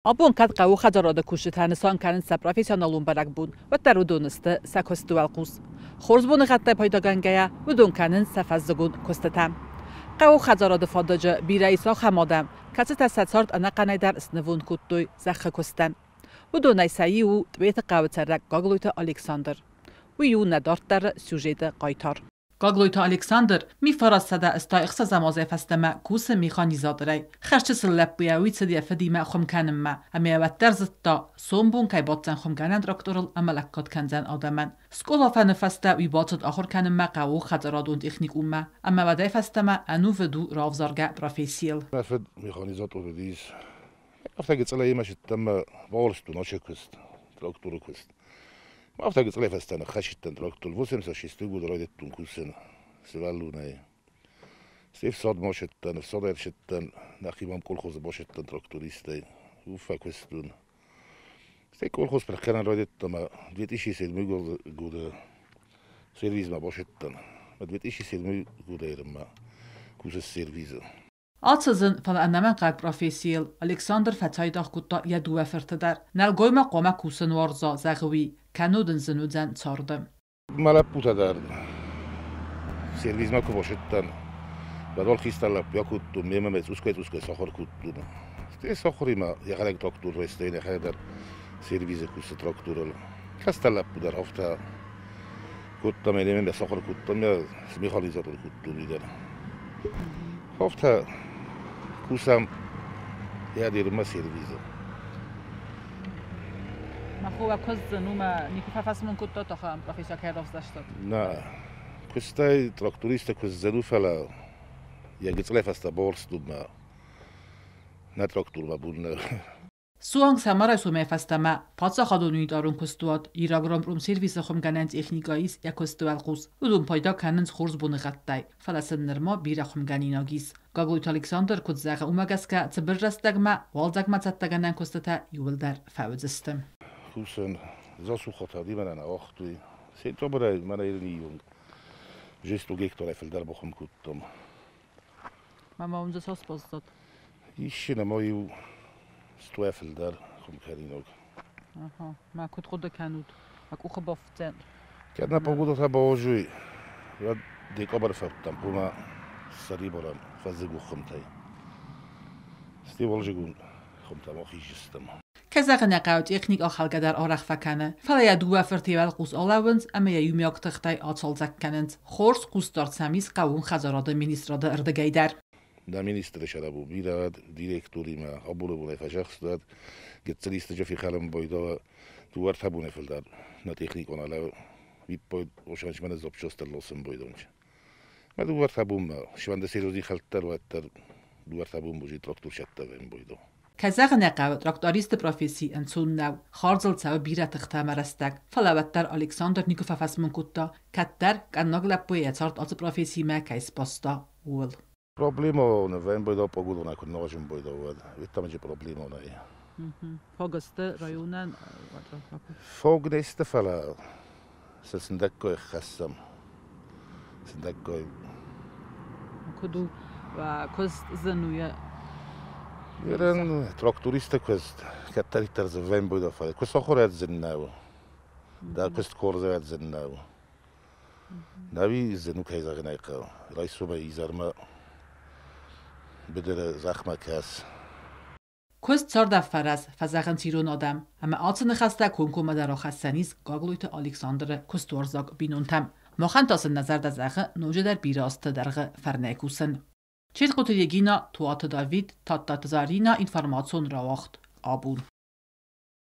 Абон кӕд хъӕуы хӕдзарады кусджытӕ нысан кӕнынц сӕ профессионалон бӕрӕгбон, уӕддӕр уыдон сты сӕ куысты уӕлхъус. Хорз боныгъӕдтӕй пайдагӕнгӕйӕ, уыдон кӕнынц сӕ фӕззыгон куыстытӕ. Хъӕуы хӕдзарады фадыджы бирӕ ис ахӕм адӕм, кӕцытӕ сӕ цард ӕнӕхъӕнӕй дӕр снывонд кодтой зӕххы куыстӕн. Уыдонӕй сӕ иу у Тъбеты хъӕуы цӕрӕг Гаглойты Александр. Уый у нӕ дарддӕры сюжеты хъайтар. Гаглойты Александр 1986 азӕй фӕстӕмӕ кусы механизаторӕй. Хӕсчысыл лӕппуйӕ уый цыд йӕ фыдимӕ хуым кӕнынмӕ, ӕмӕ йӕ уӕддӕр зыдта, сомбон кӕй баддзӕн хуымгӕнӕн тракторыл ӕмӕ лӕггад кӕндзӕн адӕмӕн. Скъола фӕны фӕстӕ уый бацыд ахуыр кӕнынмӕ хъӕуы хӕдзарадон техникуммӕ ӕмӕ уӕдӕй фӕстӕмӕ ӕнувыд у равзаргӕ профессийыл. Мӕ фыд механизатор уыдис. Афтӕ гыццылӕй мӕ сыдтӕн мӕ бауарзтон ацы куыст, тракторы куыст. Афтӕ гыццылӕй фӕстӕ ныххӕссыдтӕн трактор. 86 годы райдыдтон кусын сывӕллонӕй. Се фсадмӕ сыдтӕн, ӕфсад ӕрсыдтӕн, нӕхимӕ колхозы басыдтӕн трактористӕй. Фӕкуыстон. Стӕй колхоз пырх кӕнын райдыдта ӕмӕ 2007 годы сервизмӕ басыдтӕн. 2007 годы ерынмӕ кусы сервизы. Ацы зын, фӕлӕ ӕнӕмӕнгхъӕуӕг профессийыл Александр фӕцайдагъ кодта йӕ дыууӕ фырты дӕр. Нӕлгоймаг хъуамӕ кусын уарза, зӕгъы уый, кӕннод ын зын уыдзӕн царды. Мӕ лӕппутӕ дӕр сервизмӕ куы басыдтӕн, уӕд хистӕр лӕппу акодтон, мемӕ мӕ цъусгай-цъусгай сахуыр кодтон. Стӕй сахуыримӕ йӕхӕдӕг трактор райста, йӕхӕдӕг дӕр сервизы кусы тракторыл. Кӕстӕр лӕппу дӕр афтӕ кодта, мӕ мемӕ сахуыр кодта, мӕ механизатор кодтон уый дӕр. Афтӕ кусӕм ядермӕ сервизы. Махова куыздзӕн, уымӕ никуы фӕфӕсмон кодтат ахӕм профессия кӕй равзӕрстат? Нӕ, куыстӕй трактористтӕ куыздзӕн у, фӕлӕ йӕ гыццылӕй фӕстӕ бауарзтон нӕ трактормӕ бон нӕ. Суанг сӕумӕрайсомӕй фӕстӕмӕ паддзахадон унитарон куыстуат Ирагромпромсервисы хуымгӕнӕн техникӕ ис йӕ куысты уӕлхъус. Уыдон пайда кӕнынц хорз боныгъӕдтӕй, фӕлӕ сын нырма бирӕ хуымгӕнинаг ис. Гаглойты Александр куыд зӕгъы, уымӕ гӕсгӕ цыбыр рӕстӕгмӕ уалдзӕгмӕ цӕттӕгӕнӕн куыстытӕ иууылдӕр фӕуыдзысты. Кусын засухатӕ димӕнӕн ауагътой. Сентябрӕй мӕнӕ ирын жесту гектарӕй фылдӕр бахуым кодтам. Мама уын дзы цас баззад? Исчи ма иу стуӕ фылдӕр хуымкӕнинаг. Аха, мӕ куыд хъуыды кӕнут? Мӕ къухы бафтдзӕн. Кӕд нӕ погода бауазой, уӕд декабры фӕуттам хъуамӕ сӕрибарӕн фӕззыгон хуымтӕй. Стӕй уалдзыгон хуымтӕм ахиздзыстӕм. Кӕй зӕгъын ӕй хъӕуы, техникӕ халгӕ дӕр арӕх фӕкӕны, фӕлӕ йӕ дыууӕ фырты уӕлхъус алӕууынц ӕмӕ йӕ иумиаг тыхтӕй ацалцӕг кӕнынц. Хорз хъусдард сӕм ис хъӕууон хӕдзарады министрады ӕрдыгӕй дӕр. Нӕ министры сӕрабу бирӕ директоримӕ абоны бонӕй фӕзӕхстад, гыццылисты фехалын байдала дыууӕ-ӕртӕ боны фылдӕр нӕ техникон алӕ виппойд ошанч мӕнӕ запчастӕ лосын байдонч. Мӕ дыууӕ-ӕртӕ бонмӕ сывӕнды серьезный хӕлдтӕр уӕддӕр дыууӕ-ӕртӕ бон божи трактор сӕттӕвӕн байдо. Кӕй зӕгъын ӕй хъӕуы, трактористы професси ӕнцон нӕу, хардзыл цӕуы бирӕ тыхтӕ ӕмӕ рӕстӕг, фӕлӕ уӕддӕр Александр никуы фӕфӕсмон кодта, кӕддӕр къаннӕг лӕппуйы йӕ цард ацы профессиимӕ кӕй сбаста, ууыл. Проблема вӕн бойда погодона куы нуазын бойда уӕд, ведтамӕджы проблема нӕй. Фогысты районӕн Фог не сты, фӕлӕ сӕ сындӕггай хӕссӕм. Сындӕггай. Куыд у куыст зын у йӕ? Ерен трактористы куыст кӕддӕриддӕр дзы вӕн бойда фӕлӕ куы сахуыр зын нӕу. Дӕ куыст корзӕ зын нӕу. Нави зын у, кӕй зӕгъын ӕй хъӕуы. Райсомӕй изӕрмӕ быдыры зӕхмӕ кӕс. Куыст цардӕффӕрӕз, фӕзӕгъынц ирон адӕм, ӕмӕ ацы ныхӕстӕ комкоммӕ дӕр ахӕссӕн ис Гаглойты Александры куыстуарзаг бинонтӕм. Махӕн та сын нӕ зӕрдӕ зӕгъы ноджыдӕр бирӕ азты дӕргъы фӕрнӕй кусын. Чертхъоты Регина, Туаты Давид, Тадтаты Зарина, информацион рауагъд Абон.